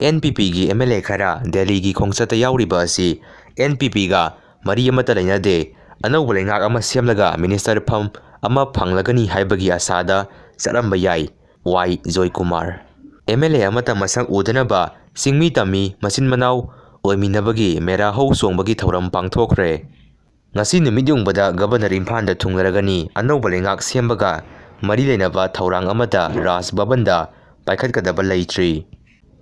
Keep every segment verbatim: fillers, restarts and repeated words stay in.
N P ꯄꯤꯒꯤ M L A ꯈꯔ ꯗꯦꯜꯂꯤꯒꯤ ꯈꯣꯡꯆꯠꯇ ꯌꯥꯎꯔꯤꯕ ꯑꯁꯤ ꯑꯦꯟ ꯄꯤ ꯄꯤꯒ ꯃꯔꯤ ꯑꯃꯠꯇ ꯂꯩꯅꯗꯦ, ꯑꯅꯧꯕ ꯂꯩꯉꯥꯛ ꯑꯃ ꯁꯦꯝꯂꯒ ꯃꯤꯅꯤꯁꯇꯔ ꯐꯝ ꯑꯃ ꯐꯪꯂꯒꯅꯤ ꯍꯥꯏꯕꯒꯤ ꯑꯁꯥꯗ ꯆꯠꯂꯝꯕ ꯌꯥꯏ꯫ ꯋꯥꯏ ꯖꯣꯏꯀꯨꯃꯥꯔ꯫ ꯑꯦꯝ ꯑꯦꯜ ꯑꯦ ꯑꯃꯠꯇ ꯃꯁꯛ ꯎꯗꯅꯕ ꯆꯤꯡꯃꯤ ꯇꯝꯃꯤ ꯃꯆꯤꯟ ꯃꯅꯥꯎ ꯑꯣꯏꯃꯤꯟꯅꯕꯒꯤ ꯃꯦꯔꯥ ꯍꯧ ꯆꯣꯡꯕꯒꯤ ꯊꯧꯔꯝ ꯄꯥꯡꯊꯣꯛꯈ꯭ꯔꯦ꯫ ꯉꯁꯤ ꯅꯨꯃꯤꯠ ꯌꯨꯡꯕꯗ ꯒꯕꯔꯅꯔ ꯏꯝꯐꯥꯜꯗ ꯊꯨꯡꯂꯔꯒꯅꯤ꯫ ꯑꯅꯧꯕ ꯂꯩꯉꯥꯛ ꯁꯦꯝꯕꯒ ꯃꯔꯤ ꯂꯩꯅꯕ ꯊꯧꯔꯥꯡ ꯑꯃꯠꯇ ꯔꯥꯖ ꯚꯕꯟꯗ ꯄꯥꯏꯈꯠꯀꯗꯕ ꯂꯩꯇ꯭ꯔꯤ꯫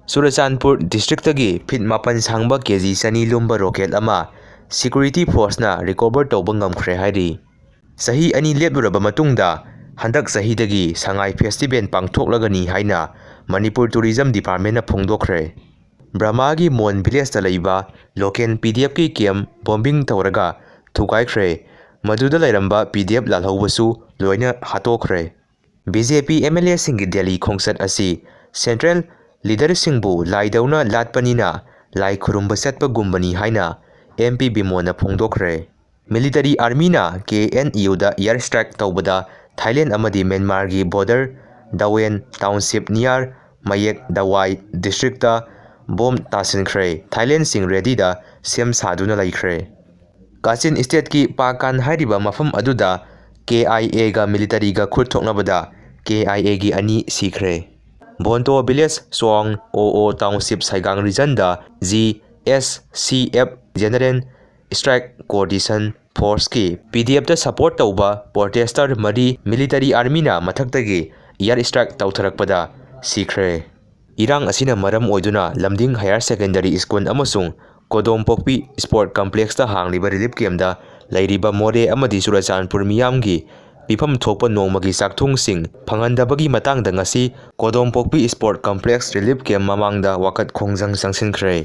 ꯆꯨꯔꯆꯥꯟꯄꯨꯔ ꯗꯤꯁꯇ꯭ꯔꯤꯛꯇꯒꯤ ꯐꯤꯠ ꯃꯥꯄꯟ ꯁꯥꯡꯕ ꯀꯦ ꯖꯤ ꯆꯅꯤ ꯂꯨꯝꯕ ꯔꯣꯀꯦꯠ ꯑꯃ ꯁꯤꯀ꯭ꯌꯨꯔꯤꯇꯤ ꯐꯣꯔꯁꯅ ꯔꯤꯀꯣꯚꯔ ꯇꯧꯕ ꯉꯝꯈ꯭ꯔꯦ ꯍꯥꯏꯔꯤ꯫ ꯆꯍꯤ ꯑꯅꯤ ꯂꯦꯞꯂꯨꯔꯕ ꯃꯇꯨꯡꯗ ꯍꯟꯗꯛ ꯆꯍꯤꯗꯒꯤ ꯁꯉꯥꯏ ꯐꯦꯁꯇꯤꯚꯦꯜ ꯄꯥꯡꯊꯣꯛꯂꯒꯅꯤ ꯍꯥꯏꯅ ꯃꯅꯤꯄꯨꯔ ꯇꯨꯔꯤꯖꯝ ꯗꯤꯄꯥꯔꯠꯃꯦꯟꯅ ꯐꯣꯡꯗꯣꯛꯈ꯭ꯔꯦ꯫ ꯕ꯭ꯔꯍꯃꯥꯒꯤ ꯃꯣꯟ ꯚꯤꯂꯦꯖꯇ ꯂꯩꯕ ꯂꯣꯀꯦꯜ ꯄꯤ ꯗꯤ ꯑꯦꯐꯀꯤ ꯀꯦꯝꯞ ꯕꯣꯝꯕꯤꯡ ꯇꯧꯔꯒ ꯊꯨꯒꯥꯏꯈ꯭ꯔꯦ꯫ ꯃꯗꯨꯗ ꯂꯩꯔꯝꯕ ꯄꯤ ꯗꯤ ꯑꯦꯐ ꯂꯥꯜꯍꯧꯕꯁꯨ ꯂꯣꯏꯅ ꯍꯥꯠꯇꯣꯛꯈ꯭ꯔꯦ꯫ B J P M L ꯑꯦꯁꯤꯡꯒꯤ ꯗꯦꯜꯂꯤ ꯈꯣꯡꯆꯠ ꯑꯁꯤ ꯁꯦꯟꯇ꯭ꯔꯦꯜ ꯂꯤꯗꯔꯁꯤꯡꯕꯨ ꯂꯥꯏꯗꯧꯅ ꯂꯥꯠꯄꯅꯤꯅ ꯂꯥꯏ ꯈꯨꯔꯨꯝꯕ ꯆꯠꯄꯒꯨꯝꯕꯅꯤ ꯍꯥꯏꯅ ꯑꯦꯝ ꯄꯤ ꯕꯤꯃꯣꯟꯅ ꯐꯣꯡꯗꯣꯛꯈ꯭ꯔꯦ꯫ ꯃꯤꯂꯤꯇꯔꯤ ꯑꯥꯔꯃꯤꯅ ꯀꯦ ꯑꯦꯟ ꯌꯨꯗ ꯑꯦꯌꯔ ꯁ꯭ꯇ꯭ꯔꯥꯏꯛ ꯇꯧꯕꯗ ꯊꯥꯏꯂꯦꯟ ꯑꯃꯗꯤ ꯃ꯭ꯌꯥꯟꯃꯥꯔꯒꯤ ꯕꯣꯔꯗꯔ ꯗꯋꯦꯟ ꯇꯥꯎꯟꯁꯤꯞ ꯅꯤꯌꯥꯔ ꯃꯌꯦꯛ ꯗꯋꯥꯏ ꯗꯤꯁꯇ꯭ꯔꯤꯛꯇ ꯕꯣꯝ ꯇꯥꯁꯤꯟꯈ꯭ꯔꯦ꯫ ꯊꯥꯏꯂꯦꯟꯁꯤꯡ ꯔꯦꯗꯤꯗ ꯁꯦꯝ ꯁꯥꯗꯨꯅ ꯂꯩꯈ꯭ꯔꯦ꯫ ꯀꯥꯆꯤꯟ ꯁ꯭ꯇꯦꯠꯀꯤ ꯄꯥꯀꯥꯟ ꯍꯥꯏꯔꯤꯕ ꯃꯐꯝ ꯑꯗꯨꯗ ꯀꯦ ꯑꯥꯏ ꯑꯦꯒ ꯃꯤꯂꯤꯇꯔꯤꯒ ꯈꯨꯠ ꯊꯣꯛꯅꯕꯗ ꯀꯦ ꯑꯥꯏ ꯑꯦꯒꯤ ꯑꯅꯤ ꯁꯤꯈ꯭ꯔꯦ꯫ ꯕꯣꯟꯇꯣ ꯚꯤꯂꯦꯖ ꯆꯣꯡ ꯑꯣ ꯑꯣ ꯇꯥꯎꯟꯁꯤꯞ ꯁꯥꯏꯒꯥꯡ ꯔꯤꯖꯟꯗ G S C F general strike coordination ꯐꯣꯔꯁꯀꯤ ꯄꯤ ꯗꯤ ꯑꯦꯐꯇ ꯁꯄꯣꯔꯠ ꯇꯧꯕ ꯄ꯭ꯔꯣꯇꯦꯁꯇꯔ ꯃꯔꯤ ꯃꯤꯂꯤꯇꯔꯤ ꯑꯥꯔꯃꯤꯅ ꯃꯊꯛꯇꯒꯤ ꯑꯦꯌꯔ ꯁ꯭ꯇ꯭ꯔꯥꯏꯛ ꯇꯧꯊꯔꯛꯄꯗ ꯁꯤꯈ꯭ꯔꯦ꯫ ꯏꯔꯥꯡ ꯑꯁꯤꯅ ꯃꯔꯝ ꯑꯣꯏꯗꯨꯅ ꯂꯝꯗꯤꯡ ꯍꯥꯌꯔ ꯁꯦꯀꯦꯟꯗꯔꯤ ꯁ꯭ꯀꯨꯜ ꯑꯃꯁꯨꯡ ꯀꯣꯗꯣꯝꯄꯣꯛꯄꯤ ꯁ꯭ꯄꯣꯔꯠ ꯀꯝꯄ꯭ꯂꯦꯛꯁꯇ ꯍꯥꯡꯂꯤꯕ ꯔꯤꯂꯤꯐ ꯀꯦꯝꯞꯇ ꯂꯩꯔꯤꯕ ꯃꯣꯔꯦ ꯑꯃꯗꯤ ꯆꯨꯔꯆꯥꯟꯄꯨꯔ ꯃꯤꯌꯥꯝꯒꯤ ꯄꯤꯐꯝ ꯊꯣꯛꯄ ꯅꯣꯡꯃꯒꯤ ꯆꯥꯛꯊꯨꯡꯁꯤꯡ ꯐꯪꯍꯟꯗꯕꯒꯤ ꯃꯇꯥꯡꯗ ꯉꯁꯤ ꯀꯣꯗꯣꯝꯄꯣꯛꯄꯤ ꯁ꯭ꯄꯣꯔꯠ ꯀꯝꯄ꯭ꯂꯦꯛꯁ ꯔꯤꯂꯤꯐ ꯀꯦꯝꯞ ꯃꯃꯥꯡꯗ ꯋꯥꯀꯠ ꯈꯣꯡꯖꯪ ꯆꯪꯁꯤꯟꯈ꯭ꯔꯦ꯫